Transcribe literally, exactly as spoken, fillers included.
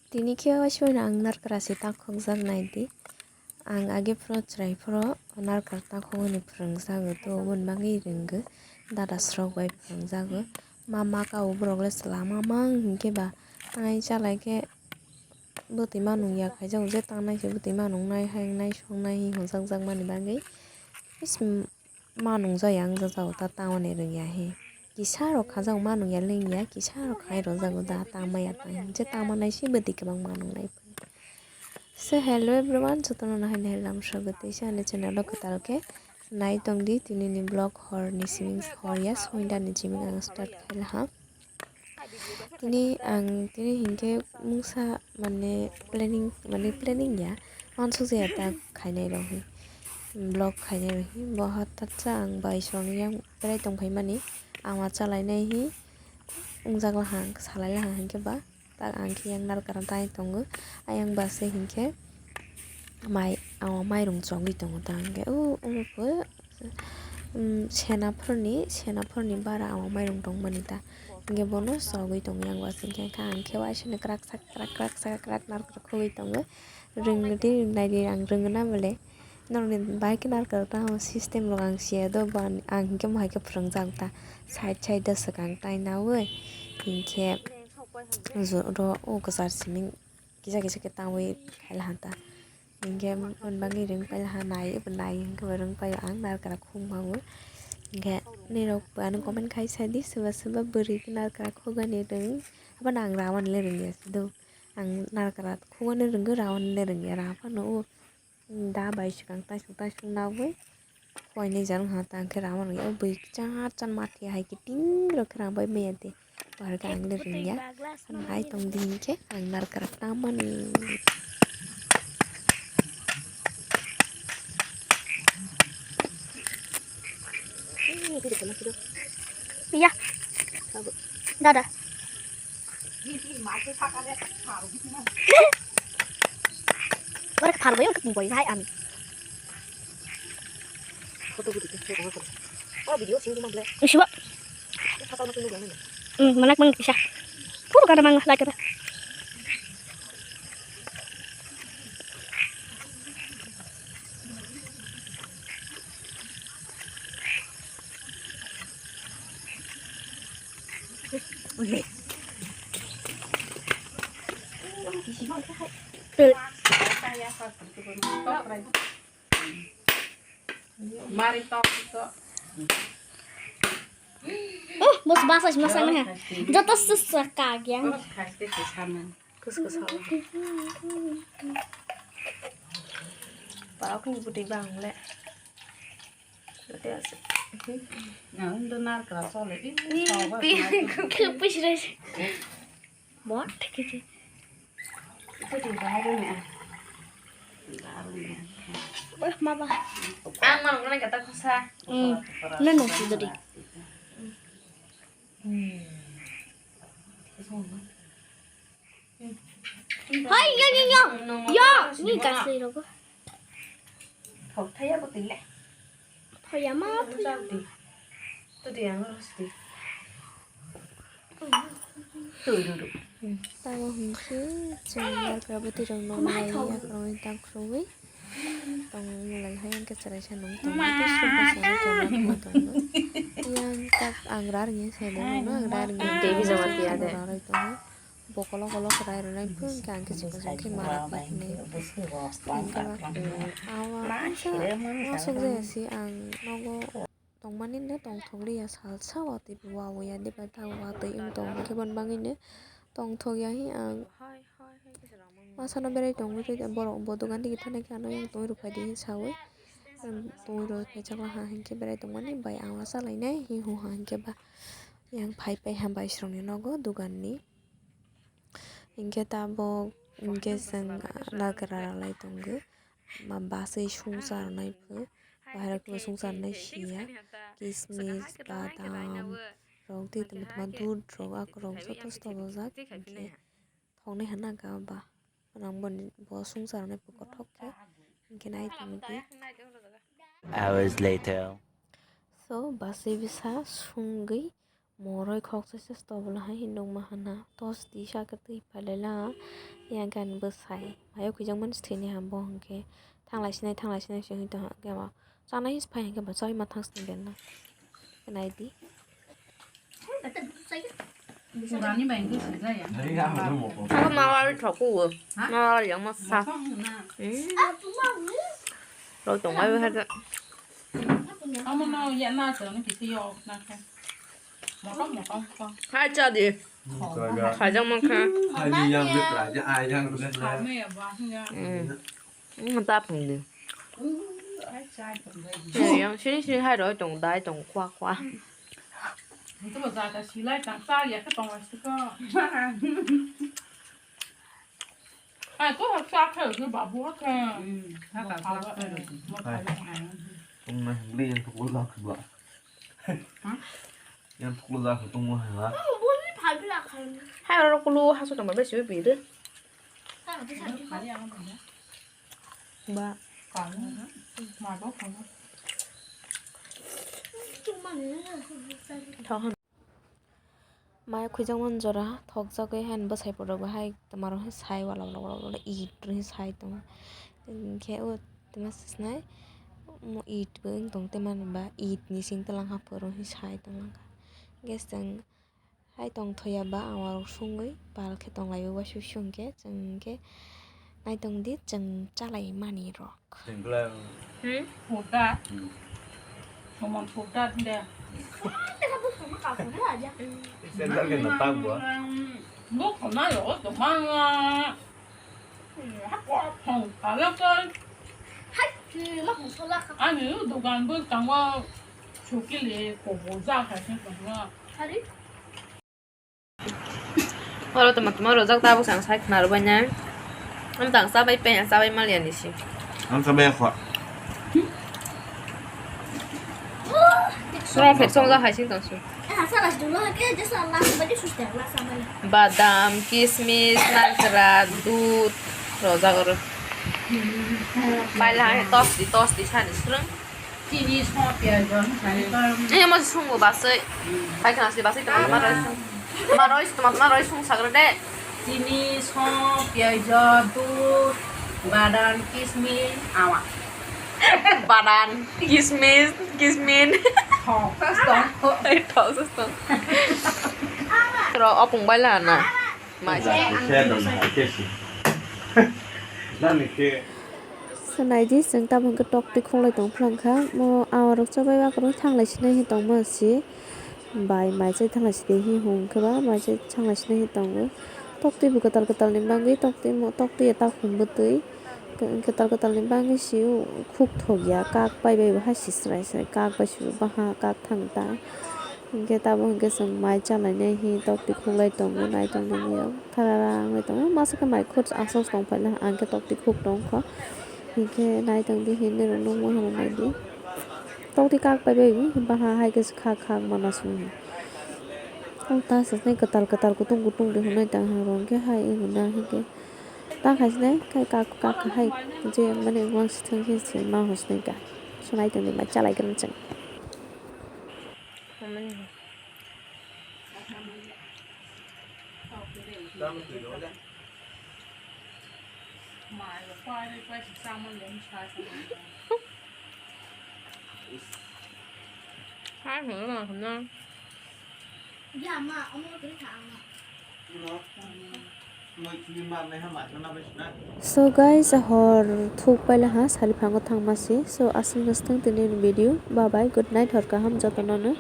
Tini khe waisano ang narkra se takhokjak naidi. Ang age phoro chwrai phoro narkra takhogwi phwrwngjago, to oboni bagwi rwngwi dada srok bai phwrwngjago. Ma maka o borok le chwla ma mang hinkhe ba tanai chalai khe bwtwi ma nungya khaijago, je tangnai se bwtwi ma nungnai hai wngnai songnai hi hwnjakjakmani bagwi. Is, ma nungjakya wngjakjago ta tamoni rwngya hi. Kisa rok khajago ma nungya lengya, kisa rok khai rwjago da tangmaya tang. Je tangmanai se bwtwi kwbang ma nungnai. So hello everyone, jotono no hai nai lam swrwngwi tei ani channel o kwtal khe nai tongdi. Tini ni vlog hor ni siming hor ya soinda ni siming ang start khai laha. Tini ang tini hinkhe mungsa mane planning, mane planning ya, wansuk jaya ta khainai rok hi vlog khainai rok hi bo hatatsa ang bai song yang berai tong phaimani ama chalainai hi wngjak laha ang salai laha hinkhe ba tak ang khe yang narkra tai tongo ayang ba se hinkhe mai ama mairung chongwi tongo ta hinkhe o omo pho. Senaphorni, senaphorni bara o mairung tongmani ta. Hinkhe bono sogwi tongwi ang wasing khe, khe ang khe waisano krak sak, krak, krak sak, krak narkra khogwi tongo. Rwngdi, rwngnaidi ang rwngna bole. Norokni bai khe narkra tamo system rok ang siya do, bo ang, ang hinkhe mohai khe phwrwngjak ta. Side, side o swkang tai naui. Hinkhe ro o kwchar siming kisa, kisa khe tangwi khai laha ta. Hinkhe hwn bagwi rwng paila ha nai, abo nai hinkhe bo rwng paio ang narkra khung mango. Hinkhe nirok bo ano comment khai sai di, soba soba bwrwi khe narkra khugani rwng. Abo no ang rawani le rwngya se do. Ang narkra khugani rwngwi rawani le rwngya, ra phano o da bai swkang taisuk taisuk nabwi. Koinai jang ha tang khe rama rwya bwi chan chan matwi hai kiting rok khe rang bai maya de. Bahar khe ang le rwngya. Nai tong di hinkhe ang narkra tangmani. Iya. Dada. Ore pharbai, ore pharbai hai ami. Photo video, photo, photo. Oh, video sing cuma ble. Siwa. Photo nak nunggu nunggu. Hmm, manak mang bisa. Puru kada mang like kada. Mari tok tok. Oh, bos basa sima sana ha. Joto susa kagya. Bos khaste se saman. Kus kus hal. Parok ni budi bang le. Joto ase. Na undo nar kra sole. Pi pi kupush re. Bot kiti. Itu di baru ni ah. Baru ni. Wah, mama. Ang mau kena kata kusa. Hmm. Nanu sudah di. Hmm. Hai, ya, ya, ya. Ya, ni kasih lo. Thok thaya ko tile. Thoya ma thoya. Tadi yang harus di. Tui dulu. Tamo hwnse chwng narkra bwtwi rok nong lai yakroi tang khruwi. Tong mulai hai ang khe chwraisa nung tong. Tei sukha sani tong tong. Yang tak ang rar ngi sai de no ang rar ngi. Devi jama tiya de. Rar tongo. Bo kolok kolok rai rwnai phuru hwnkhe ang khe chwng khe mara khe hinwi. Awa, awa, awa sok jaya si ang nogo tongmani no tongthok liya salsa watwi bo wawi ya dibai ta watwi wng tong hwnkhe bon bagwi no tongthok ya hi ang. Masa no berai tongwi twi borok bo dogan digi thani khe ano yang tongwi rwphai di hin sawi. Tongwi rwphai chakla ha hinkhe berai tongmani bai awa chalainai hi hwnha hinkhe ba yang phai pai ha bai srokni nogo dogan ni. Hinkhe tabuk hinkhe chwng narkra ralai tongo. Ma baswi songsa rwnai pho, bahai rok bo songsa rwnai siya. Kismis, badam rok tei tongma tongma dudh rok akorok joto stobo jak. Hinkhe thoknai hwnna kha ba. Nang boni bo songsa rwnai pho kothok khe. Hinkhe nai tongdi. Hours later. So, baswi bwsa songwi Moroi khoksa se stobwla hai hinwi nukma hana. Tos di saka twi phailai la. Yang gan bwsai. Mayo khwijak mani se thwini ha bo hwnkhe. Thanglai sinai, thanglai sinai se hwnkhe ba. Chanai hinwi phai hwnkhe ba chai ma thang sini berna. Nai di. Abo ma wari thoku o. Ha? Ma wari yang ma sa. Mosong na. Hmm. Roi tong ai ha. Amo no ya na to ni kisi yo na khe. Motom motom ko. Hai cha di. Khajang ma kha. Hai ni yang de pra ja ai yang de na. Kha me ya ba ya. Hmm. Hmm, ta phung di. Hai cha phung di. Yang sini sini hai roi tong dai tong khwa khwa. Itu ba za ta silai tang ta ya ka tong wa su ko. Ai, ko ha sa khe, ke babu ha khe. Hmm, ha ka sa khe. Mo kha le ai. Tung na hli yang thuk lo la khba. Ha? Yang thuk lo la khba tung mo ha. Mo bo ni pha bi la kha. Hai ro kulu ha so tong ba besi bi de. Ha ka sa. Ba. Ka. Ma do kha. Thok. Maya khwijakmani jora thokjagwi haino bwsai phutrok bo hai twmarok sai wala wala wala wala it rw sai tongo. Hinkhe o twma sisnai it bo wng tong twmani ba it ni sing twlang ha phuru hinwi sai tonglang kha. Hinkhe chwng hai tongthoya ba awarok sungwi pal khe tonglaio waisa waisa hinkhe chwng hinkhe naitong di chwng chalai mani rok. Hmm? Phuta. Hmm. Somon phuta de. Sendal ke natak bo. Buk kona yo to manga. Hako phong kala ko. Ani dukan bo tangwa chukile ko boja kha se tangwa. Oro tongma tongma rojak tabuk se ang sai khna rwbainai. Ang tang chabai pai, ang chabai maliya ni si. Ang chabai ya kho. Rong phek song jak hai sing tong su. Badam, kismis, nakra, dud rojak oro. Paila hai tos di, tos di sani srwng. Chini song piyaj rok hinwi sani. Eh, mo sung bo basai. Pai khna si basai tama tama roi sung. Tama roi, tama tama roi sung sagra de. Chini song piyaj, dud, badam, kismis, awa. Badam, kismis, kismin. Thok sa stong. Eh, thok sa stong. Tro opung bai la na. Mai. Nani ke. Swnai di, chwng tabuk hwnkhe tok twi khuklai tong phrang kha. Mo awarok chabai bakrok thanglai sinai hi tongma si. Bai mai chai thanglai sidi hi hwn khe ba mai chai thanglai sinai hi tongo. Tok twi bo kwtal kwtal ni bagwi tok twi mo tok twi ya ta hwn bwtwi. Kwtal kwtal ni bagwi si khuk thok ya kak pai bai bo hai si srai srai kak bai si bo baha kak thang ta. Hinkhe tabuk hinkhe chwng mai chalainai hi tok twi khuklai tongo nai tongmani o. Tharara wngwi tongo, masa khe mai khut aswk tong phaila, ang khe tok twi khuk tong kho. Hinkhe nai tong di, hinwi rw nukmung hwnwi nai di. Tok twi kak pai bai, baha hai khe kha kha mana sung. O ta se kwtal kwtal kutung kutung de hwnwi tang ha, rong khe hai wngwi na hinkhe ta khai se nai, khai kak kak hai je mane wng si thang khe se ma hos nai ka. Sunai tong di, mai chalai kwrwng chwng. So guys, hor thuk paila ha, sari phango thangma se. So, aswk no swtang tini video. Bye bye, good night, hor kaham jotono no.